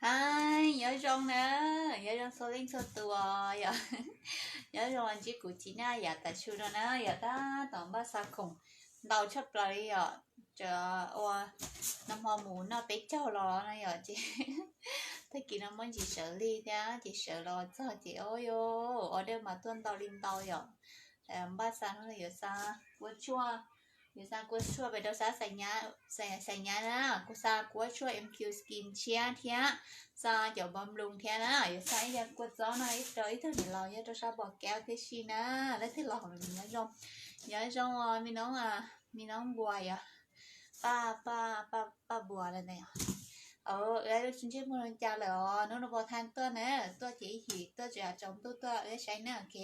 Nyob zoo na, nyob zoo txhua leej txhua tus os yom. Nyob zoo ntsib kuv Ci Naj yav tas su no na yom, tab tom npaj xa khoom ntau tshaj plaws li yom. Ua nag hmo mus noj peb caug los no yom ces tag kis no muab ntsis sawv lig thiab ces sawv los txog ces o yos, order mas tuaj ntau li ntau yom. Npaj xa no yuav xa kua tshuaj, yuav xa kua tshuaj pem rau sab Xais Nyab na, kuv xa kua tshuaj M Q Skin tshiab thiab xa cov npam nploos thiab na, yuav xa ib yam kua txob no rau ib tug niam laus nyob rau sab Pos Kaub thiab si na. Leej twg los nyob zoo, nyob zoo me noob, me noob Npua yom, Paj, Paj, Paj Npua lawm ne. Ntsej muag zoo cas lawm os, hnub no puas tha tuaj na, tuaj ces ib him tuaj tsis tsaus ntuj tuaj wb saib na ok.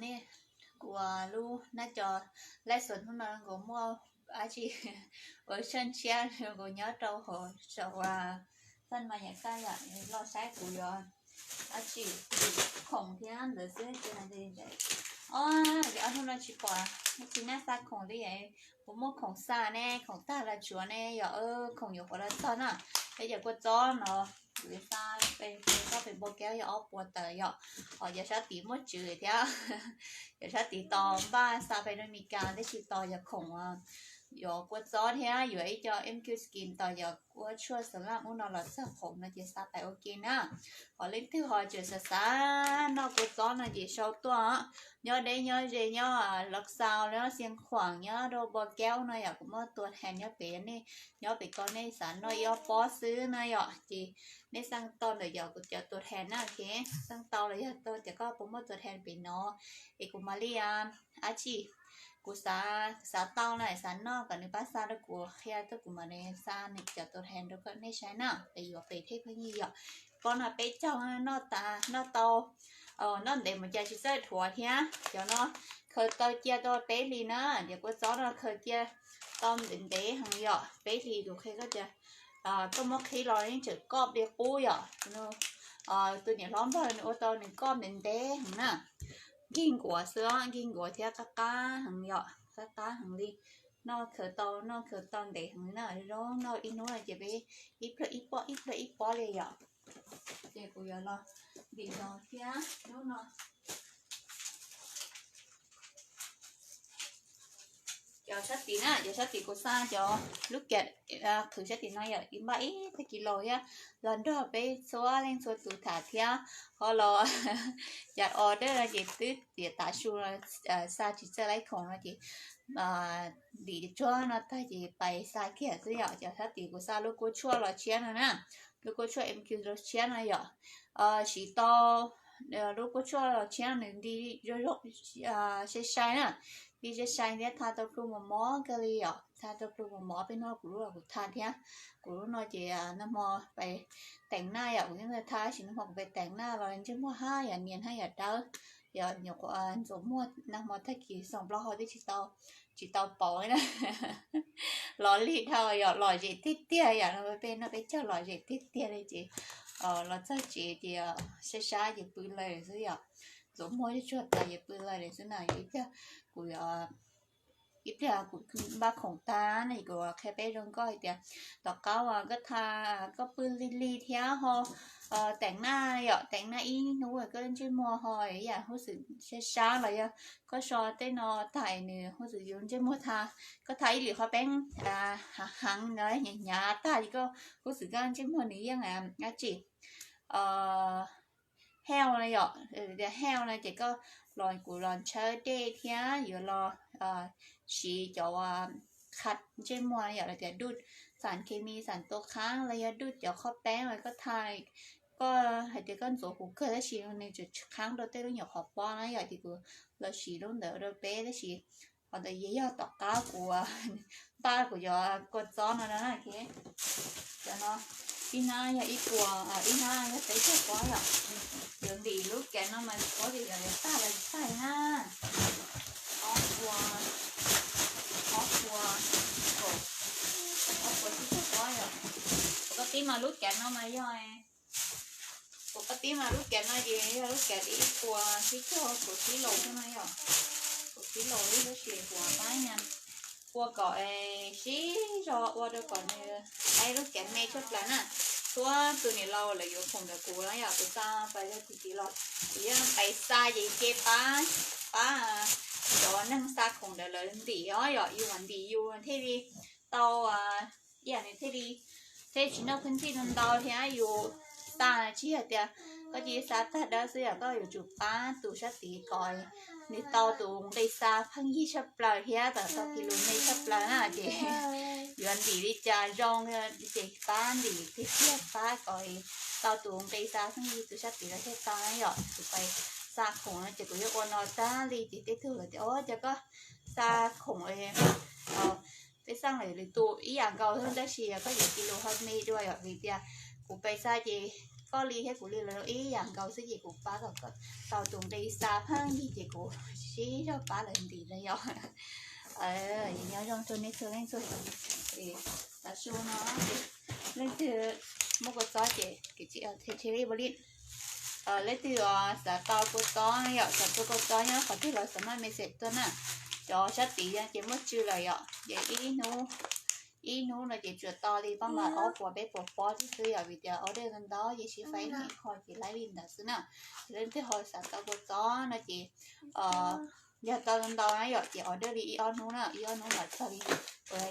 Nej, kuv lub naj co laj xos hnub no nkaus muaj dab tsi ua saj ntshiab nkaus nyob rau hauv saum xaj mas yam kaj yam los saib kuv yuav dab tsi khoom thiab ntawd xwb ces ntawd. Ob, hnub no tsis pom Ci Naj xa khoom li, puas muaj khoom xa ne, khoom tag los tsuav ne yom, khoom yuav puas los txog na. Peb cov kua txob no kuv xa pem, pem koj pem Npua Kaub yog ob puas tawm yom, ho cov sab tid muaj tswv thiab. Cov sab tid tos npaj xa pem rau Amelikas tab sis tos yog khoom, yuav kua txob thiab yuav ib co M Q Skin tos yog kua tshuaj xas laj ub no los txog khoom no ces xa pem ua ke na. Ho leej twg ho tseem xav xav noj kua txob no ces sau tuaj, nyob deb nyob ze nyob Los Xaus, nyob Xiav Khuam, nyob rau Npua Kaub no yom, kuv muaj tua thais nyob pem, nej nyob pem ko nej xav noj ib ob pob xwb na yom ces nej xaj tau ntawm yog kuv cov tua thais na, xaj tau los yog tau tias koj puas muaj tua thais pem no es kuv mam li dab tsi, kuv xav, xav tau na xav noj kom nws pab xa rau kuv qhia tuaj kuv mam li xa nws cov tua thais rau nej saib na, pem yuav pem thej pheej yig yom. Pob no peb caug, noj tas noj tau, noj ntev mus cas tsis txawj dhuav thiab. Cov no khaws tau cia tau peb hlis na, cov kua txob no khaws cia tau ntev ntev heev yom, peb hlis kuv qhia koj tias koj muab qhib los yeej tseem koj li qub yom. Tus niam hlob nplog nws ua tau nws koj ntev ntev heev na. Nkig nkuav xwb, nkig nkuav thiab qab qab heev yom, qab qab heev li. Noj khaws tau, noj khaws tau ntev heev li na, zoo noj ib hnub no ces peb ib pluag ib pob ib pluag ib pob li yom. Ces kuv yuav los ntim no thiab hnub no. Cov sab tid na, cov sab tid kuv xa cov lub kav qhwv sab tid no yom, ib npaj ib tag kis los thiab los nrog peb txhua leej txhua tus tham thiab ho los cov order no ces twb tias tav su xa tsis txawj laib khoom no ces ntim tsuag no tag ces pais xa kiag xwb yom. Cov sab tid kuv xa lub kua tshuaj los tshiab no na, lub kua tshuaj M Q los tshiab no yom. Siv tau lub kua tshuaj los tshiab nws nti zoo zoo sai sai na, nti sai sai thiab tha tau plhu mos mos kawg li yom, tha tau plhu mos mos peb no kuv lub los kuv tha thiab. Kuv lub no ces nag hmo pais teem naj yom, kuv yeej tha tab sis nag hmo kuv pais teem naj los ntsej muag haj yam nias haj yam dawb. Yog nyuam qhuav ntxuav muag nag hmo tag kis xoom plaub hau twb tsis tau, tsis tau pauv na. Los lig dhau yom, lom zem tiag tiag yom, no peb noj peb caug lom zem tiag tiag li ces los txog tsev ces sab sab ces pw lawm xwb yom. Ntxuav muag tsuag tas ces pw lawm xwb na. Ib pliag kuv, ib pliag kuv npaj khoom tag no kuv qhia peb zoo nkauj hais tias tom qab uas koj tha, koj pw lig lig thiab ho teem naj yom, teem naj ib hnub koj ntsej muag ho yam huj xwm sab sab los yog koj so tej no tag nws huj xwm yus ntsej muag tha, koj tha ib lwm qhov peeb heev hnyav hnyav tag li koj huj xwm koj ntsej muag nws yeej dab tsi heo no yom, heo no ces koj los kuv los ntshaw dej thiab yuav los siv cov qha ntsej muag yom, los tias duj xam khes mis xam tua qhaab los yog duj cov qhov peeb los koj tha, koj hais tias koj ntxuav huv kawg tab sis nws tseem qhaab rau tej lub nyuam qhov pob na yom, ces kuv los siv lub ntawd rau peb tab sis qhov ntawd yog tom qab kuv npaj kuv cov kua txob no na. Cov no ib hnab yog ib puas, ib hnab yog peb caug pob yom. Yuav ntim lub kav no mas pob ces yuav tag los tag na. Ob puas, ob puas, ob puas tsib caug pob yom. Kuv koj tib mas lub kav no mas yog, kuv koj tib mas lub kav no ces yog lub kav ib puas tsib caug, kuv sib laus xwb no yom. Kuv sib laus li tab sis kuv pab nyas ua kom sib zog ua rau kom nws, lub kav me tshaj plaws na. Txhua tus niam laus lawv yuav khoom ntawm kuv na yom, kuv xa pais rau tim tid los kuv yeej pais xa ces cia pab, pab cov neeg xa khoom ntawd lawv ntim os yom, yus mam ntim yus thiaj li tau, ib yam nws thiaj li, thiaj tsis noj phwj ntxhij ntau ntau thiab. Yus xa tsis yog tias koj cia li xa tag dawb xwb yom, koj yuav tsum pab tus sab tid kom nws tau tus nqi xa pheej yig tshaj plaws thiab tau tau kis lus me tshaj plaws na ces yuav ntim li cas zoo ces pab ntim tiag tiag, pab kom tau tus nqi xa pheej yig tus sab tid lawm thiaj tau na yom. Kuv pais xa khoom no ces kuv yuav ua no tag li ces tej tug lawv tias o cas koj xa khoom peb xaj lwm tus ib yam nkaus xwb tab sis koj yuav kis lus ho me dua yom, vim tias kuv pais xa ces koj li thiab kuv li los ib yam nkaus xwb ces kuv pab kom tau tus nqi xa pheej yig ces kuv sib zog pab lawv ntim na yom. Nyob zoo rau nej txhua leej txhua tus. Tav su no leej twg muaj kua txob ces kis cia li, leej twg xav tau kua txob yom, xav tau kua txob nyob qhov twg los xav noj message tuaj na. Cov sab tid ces muaj tsw lawm yom, ces ib hnub, ib hnub no ces tsuas tau li paj npas ob puas peb puas pob xwb yom, vim tias order ntau ces sib faib ib qho ces laib li ntawd xwb na. Ces leej twg ho xav tau kua txob no ces yog tau ntau na yom ces order li ib ob hnub na, ib ob hnub mam txog li.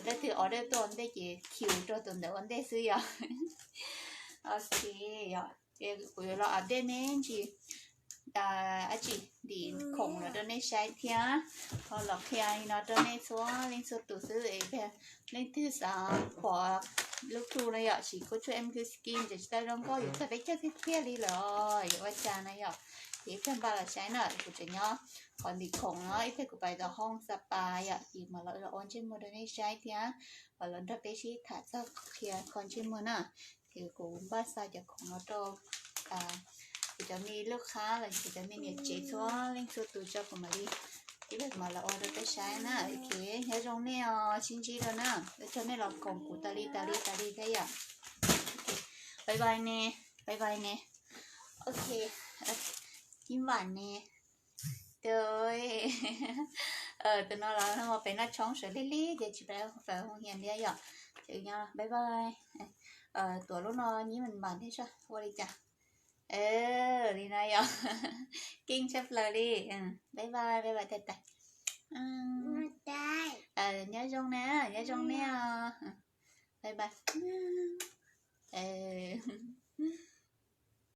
Leej twg order tuaj ua ntej ces khiu rau tus ntawd ua ntej xwb yom. Ok, yog ces kuv yuav los update me ntsis dab tsi ntim khoom no rau nej saib thiab, ho los qhia li no rau nej txhua leej txhua tus xwb. Leej twg xav pom lub tug no yom, siv kuj tshuaj M Q Skin ces tsis tau zoo nkauj yuav txog peb caug tiag tiag li lawm, yuav ua cas na yom. Ces ib pliag npaj los saib na, kuv tseem nyob qhov ntim khoom no, ib pliag kuv pais tom hoob Sapa yom, ces mam los ua ntsej muag rau nej saib thiab, mam los nrog peb sib tham txog qhia kho ntsej muag na. Ces kuv npaj xa cov khoom no rau kuv cov me lub qhab los kuv cov me niam tsev txhua leej txhua tus tso kuv mam li, ib pliag mam los ua rau peb saib na. Ok, nyob zoo nej os, sib ntsib dua na, ua tsaug nej los koom kuv tas li tas li tas li thiab yom. Bye bye ne, bye bye ne. Ok, ib vam ne. Tus no los pem noj tshoob sawv lig lig ces tsis pab hoo hias thiab yom. Ces nyob bye bye. Tuav lub no nyib mam thiab soj ua li cas. Li no yom. Keej tshaj plaws li. Bye bye, bye bye tais tais. Nyob zoo na, nyob zoo nej os. Bye bye.